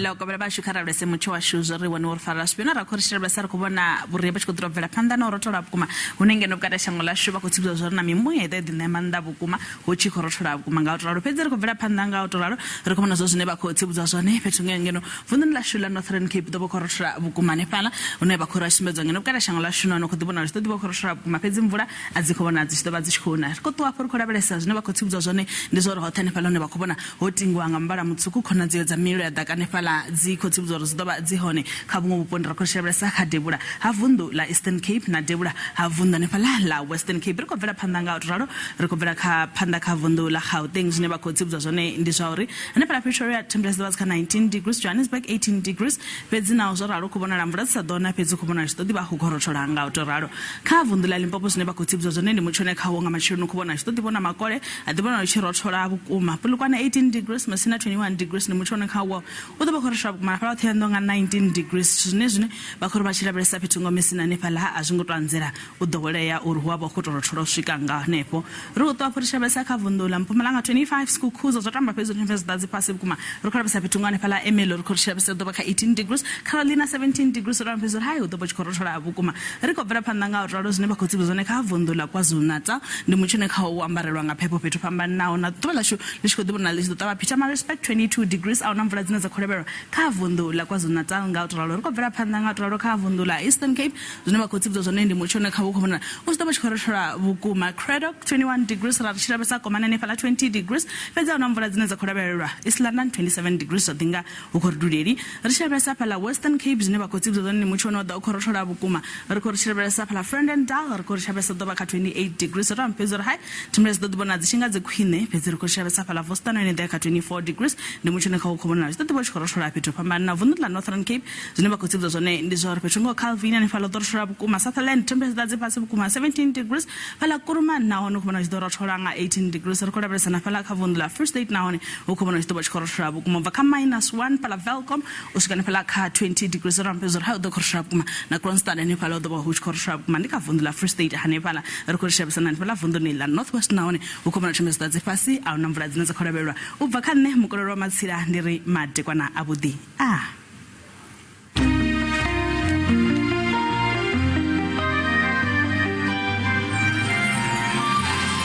Ḽa u kovhela vhashu kha lavhelese mutsho washu zwo ri wone wo ri farela zwifhio na ra khou ri tshi lavhelesa ri khou vhona vhuria vhu tshi khou ḓi tou bvela phanḓa na u rothola vhukuma hune ngeno vhukati ha shango ḽashu vha khou tsivhudzwa zwa uri na mimuya i ḓo ḓi ṋea maanḓa vhukuma hu tshi khou rothola vhukuma nga u tou ralo fhedzi ri khou bvela phanḓa nga u tou ralo ri khou vhona zwo zwine vha khou tsivhudzwa zwone fhethu ngeno ngeno vunḓuni ḽashu ḽa Northern Cape ḓo vha khou rothola vhukuma hanefhaḽa hune vha khou ri sumbedzwa ngeno vhukati ha shango ḽashu nahone khou ḓi vhonala zwi ḓo ḓi vha khou rothola vhukuma fhedzi mvula a dzi khou vhonala dzi tshi ḓo vha dzi tshi khou na ri khou ṱuwa afho ri khou lavhelesa zwine vha khou tsivhudzwa zwone ndi zwa uri hoṱhe hanefhaḽa hune vha khou vhona ho tingiwa nga muvhala mutswuku khonadzeo dza mililo ya ḓaka hanefhaḽa dzi khou tsivhudzwa uri dzi ḓo vha dzi hone kha vhuṅwe vhuponi ri khou tshi lavhelesa kha devhula ha vunḓu ḽa Eastern Cape na devhula ha vunḓu hanefhaḽa ḽa Western Cape ri khou bvela phanḓa nga u ralo ri khou bvela kha phanḓa kha vunḓu ḽa Gauteng zwine vha khou tsivhudzwa zwone ndi zwa uri hanefhaḽa Pretoria temperature dzi ḓo vha dzi kha 19 degrees Johannesburg 18 degrees fhedzi naho zwo ralo khou vhonala mvula dzi sa ḓo na fhedzi khou vhonala zwi ḓo ḓi vha hu khou rothola nga u tou ralo Kha vunḓu ḽa Limpopo zwine vha khou tsivhudzwa zwone ndi mutsho une khawo nga matsheloni u khou vhonala tshi ḓo ḓi vhona makole a ḓi vhonala u tshi rothola vhukuma. Polokwane 18 degrees, Musina 21 degrees ndi mutsho une khawo u ḓo vha khou rothola vhukuma na fhaḽa Thohoyandou nga 19 degrees. Zwithu zwine zwine vha khou ri vha tshi lavhelesa fhethu nga Musina hanefhaḽa a zwi ngo tou anzela u ḓowelea uri hu a vha hu khou tou rothola u swika nga hanefho. Ri khou ṱuwa afho ri tshi lavhelesa kha vunḓu ḽa Mpumalanga 25 Skukuza zwo tamba fhedzi uri ḓadzi fhasi vhukuma. Ri khou lavhelesa fhethu nga hanefhaḽa Ermelo ri khou ri tshi lavhelesa ḓo vha kha 18 degrees, Carolina 17 degrees zwo tamba fhedzi uri hai hu ḓo vha hu tshi khou rothola vhukuma. Ri khou bvela phanḓa nga u ralo zwine vha khou tsivhudza zwone kha vunḓu ḽa KwaZulu-Natal ndi mutsho une khawo u ambarelwa nga phepho fhethu fhambananaho na ḓuvha ḽashu ḽi tshi khou ḓi vhonala ḽi tshi ḓo ṱavha Pietermaritzburg 22 degrees ahuna mvula dzine dza khou lavhelelwa kha vunḓu ḽa KwaZulu-Natal nga u tou ralo ri khou bvela phanḓa nga u tou ralo kha vunḓu ḽa Eastern Cape zwine vha khou tsivhudza zwone ndi mutsho une khawo u khou vhonala u tshi ḓo vha tshi khou rothola vhukuma Cradock 21 degrees ra ri tshi lavhelesa Komani hanefhaḽa 20 degrees fhedzi ahuna mvula dzine dza khou lavhelelwa East London 27 degrees zwa ḓi nga hu khou ri duleli Ri tshi lavhelesa fhaḽa Western Cape zwine vha khou tsivhudza zwone ndi mutsho une wa ḓo u khou rothola vhukuma. Ri khou ri tshi lavhelesa fhaḽa Vredendal ri khou ri tshi lavhelesa ḓo vha kha 28 degrees. Ro amba fhedzi uri hai themendelo dzi ḓo ḓi vhonala dzi tshi nga dzi khwine fhedzi ri khou tshi lavhelesa fhaḽa Voster na yone ḓo ya kha 24 degrees. Ndi mutsho une khawo u khou vhonala zwi ḓo ḓi vha u tshi khou rothola fhethu ho fhambananaho. Vunḓuni ḽa Northern Cape zwine vha khou tsivhudza zwone ndi zwa uri fhethu ngaho Calvin hanefhaḽa hu ḓo rothola vhukuma. Sutherland temperature dzi fhasi vhukuma 17 degrees. Fhaḽa Kuruman nahone hu khou vhonala hu tshi ḓo rothola nga 18 degrees. Ri khou lavhelesa na fhaḽa kha vunḓu ḽa Free State nahone hu khou vhonala hu tshi ḓo vha tshi khou rothola vhukuma u bva kha minus 1 fhaḽa Welkom u swika hanefhaḽa kha 20 degrees. Ro amba uri hai u ḓo khou rothola vhukuma na Kroonstad hanefhaḽa hu ḓo vha hu tshi khou rothola vhukuma ndi kha vunḓu ḽa Free State hanefhaḽa. Ri khou ri shavhisa na hanefhaḽa vunḓuni ḽa North West nahone hu khou vhonala tshumelo dzi fhasi a huna mvula dzine dza khou lavhelelwa. U bva kha nṋe mukololo wa matsila ndi ri madekwana avhuḓi. Ah.